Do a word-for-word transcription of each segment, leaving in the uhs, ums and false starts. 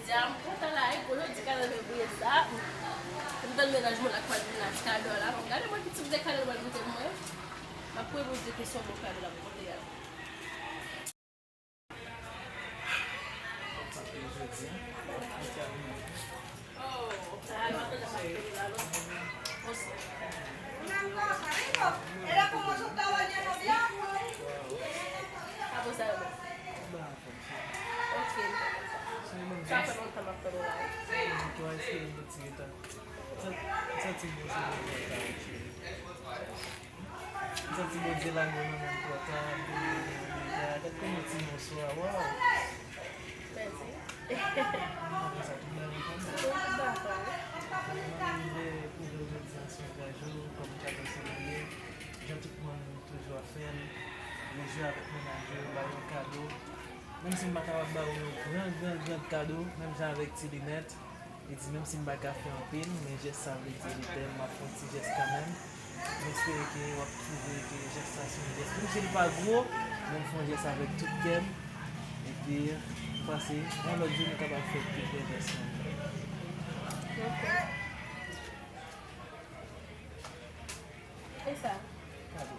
Dja m kontan la, e gwo jodi kado fevriye sa. M tann mennaj mwen la k pral vin la ti kado la. Bon, gade mwen ki ti bouzen kado l pral pote pou mwen. M ap priye Bondye ke se yon bon kado l ap pote a. M santi Bondye lage w nan men m twò ta, m te vin nan dega. Gad kòman ti mòso a, waw! Mèsi. Apre sa, tout bagay kontan. Tout bagay. Mwen rive kouvri jodi a sou yon gajou, kòm kado se li ye. Jan tout moun toujou ap fè l, yo jwe avèk mennaj yo, ba yo kado. Menm si m pa kapab ba ou yon gran, gran, gran kado, menm jan avèk ti linèt, li di menm si m pa ka fè anpil, men jès sa vle di je t'aime, m ap fè yon ti jès kanmenm. M espere ke w ap twouve ke jès sa se yon jès, menm si li pa gwo, men m fè yon jès avèk tout kè m. Epi, m panse, yon lòt jou, nou kapab fè pi bèl jès kanmenm. Ok. E sa? Kado.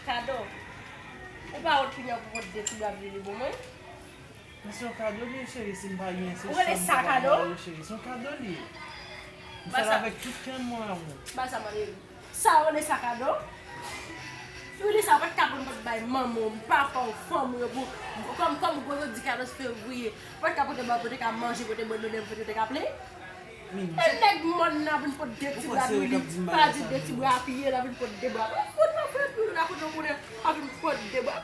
Kado. Ou pa wont kounya pou pote de ti bwa vini pou mwen? Men se yon kado li ye, cheri, si m pa gen, se chanm m pa ba ou, cheri. Se yon kado li ye. M fè l avèk tout kè m, mon amour. Ba sa, mande li. Sa yo rele sa kado? Wi, li sa, ou pa t ka konn pot bay manman w, papa w, fanmi w, pou, kòm, kòm gwo jodi katòz fevriye, ou pa t ka pote ba, pote ka manje, pote bwè dlo, pote te ka plen. E nèg mòn nan vin pot de ti bwa dwili, pa di de ti bwa apiye, la vin pot de bwa. Ou fout nan fè dwili la, kote w konnen, a vin pot de bwa.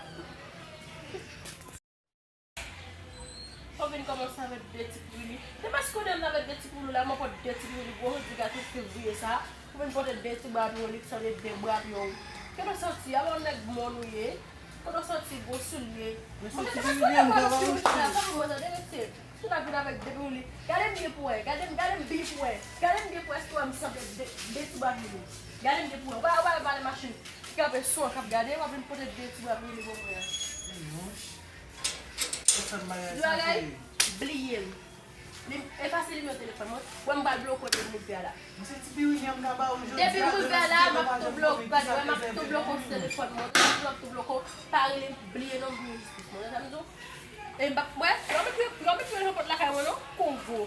Ou vin kòmanse avèk de ti pou li. Depi si konnen m avèk de ti pou li la, mwen pot de ti pou li, gwo jodi katòz fevriye sa. Ou vin pote de ti bwa pou li, ki sanble de bwa pou yo. Kote w soti, alò nèg mòn ou ye. Kote w soti, gwo soulye. Mwen soti Vivian, sa va, mwen tande, mesye. Tout ap vin avèk de pou li. Gade m byen pou wè, gade m, gade m byen pou wè. Gade m byen pou wè, èske w wè m sanble de, de ti bwa pou li. Gade m byen pou wè. Ou pa, ou pa wè valè machin ki kanpe sou an k ap gade, w ap vin pote de ti bwa pou li pou mwen. Di bagay, bliye l. Li efase nimewo telefòn mwen. Wè m pral bloke w depi m rive a la. Depi m rive a la, m ap tou bloke w, gade, wè m ap tou bloke w sou telefòn mwen. M ap tou bloke w, pa rele m, bliye non m, bliye jistis mwen. Ou tande sa m di w? E m p ap, wè, yo met, yo met yon pòt lakay mwen non, konvo.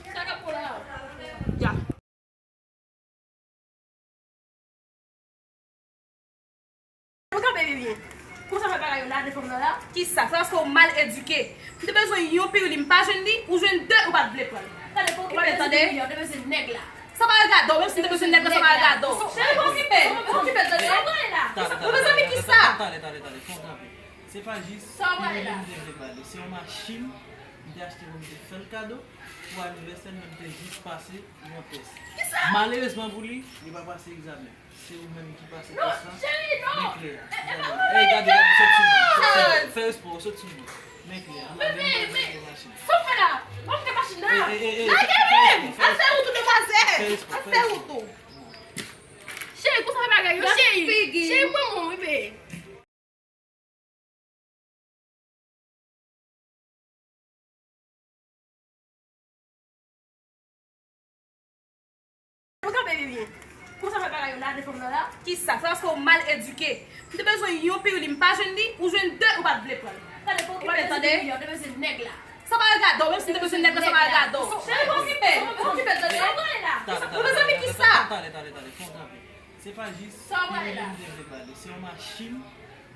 Sa k ap pran la? Ya. Nou kanpe byen. Konsa fè bagay yo la, de fanm nan la. Kisa? Se paske w mal edike. M te bezwen yon piwili, m pa jwenn li, ou jwenn de, ou pa t vle pran l. Tande, pa okipe l, tande. Ou te bezwen nèg la. Sa pa regade w, menm si m te bezwen nèg la, sa pa regade w. Cheri, pa okipe l, pa okipe l, tande. Ou bezwen mi kisa? Talè, talè, talè, fè w kanpe. Se pa jis piwili m te vle ba li. Se yon machin m te achte pou m te fè l kado pou anivèsè l, men m te jis pase yon tès. Malerezman pou li, li pa pase egzamen. Se ou menm ki pase tès la. Men klè. Ey, gade, gade, sot sou mwen. Fè respè w, sot sou mwen. Men klè. Sa w fè la? W ap fè machin nan? Lage men! Al fè wout ou, demwazèl! Al fè wout ou! Cheri, konsa fè bagay yo, cheri! Cheri, pran mwen, wi, bebe. Nou kanpe byen. Konsa fè bagay yo la, de fanm nan la. Kisa? Se paske w mal edike. M te bezwen yon piwili, m pa jwenn li, ou jwenn de, ou pa t vle pran l. Tande, pa okipe l, tande. Ou te bezwen nèg la. Sa pa regade w, menm si m te bezwen nèg la, sa pa regade w. Cheri, pa okipe l, pa okipe l, tande. Ou bezwen mi kisa? Talè, talè, talè, fè w kanpe. Se pa jis piwili m te vle ba li. Se yon machin.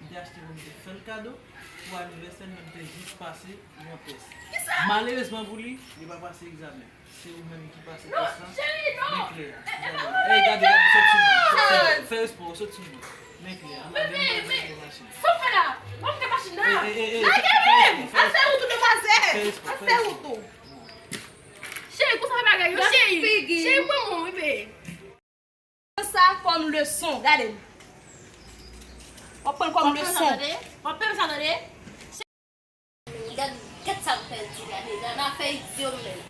M te achte pou m te fè l kado pou anivèsè l, men m te jis pase yon tès. Malerezman pou li, li pa pase egzamen. Se ou menm ki pase tès lan. Men klè a. Ey, gade, gade, sot sou mwen. Fè respè w, sot sou mwen. Men klè a. Anba men m pa gen machin. Sa w fè la? Ban m fè machin nan. Lage men! Afè ou tou, demwazèl! Afè ou tou. Cheri, konsa fè bagay yo, cheri. Cheri, pran mwen, wi, bebe. Pran sa kòm leson, gade m. W ap pran l kòm leson. W ap peye m sa, tande? Gad, gad sa m pèdi, gade, nan afè idyo m menm.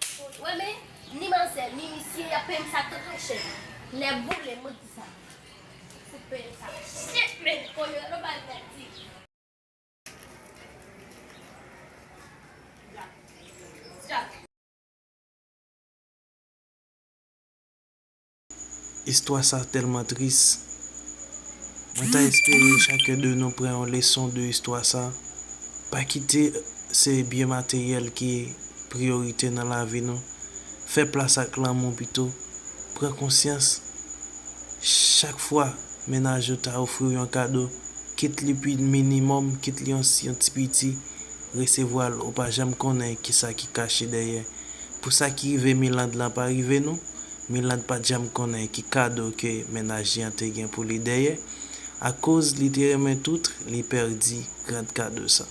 Wè, men, ni manzè, ni misye, y ap peye m sa trè, trè chè. Nè boule, mwen di sa. Fout peye m sa. Shit, men, koyo, nobody that dick. Istwa sa tèlman tris. Mwen ta espere chakè de nou pran yon leson de istwa sa. Pa kite se byen materyèl ki priyorite nan lavi nou. Fè plas ak lanmou pito. Pran konsyans. Chak fwa mennaj ou ta ofri w yon kado, kit li pi minimòm, kit li yon, yon ti piti, resevwa l, ou pa janm konnen kisa ki kache dèyè. Pou sa ki rive Milande lan pa rive nou, Milande pa t janm konnen ki kado ke mennaj li an te gen pou li dèyè. Akoz li te renmen tout, li pèdi grand kado sa.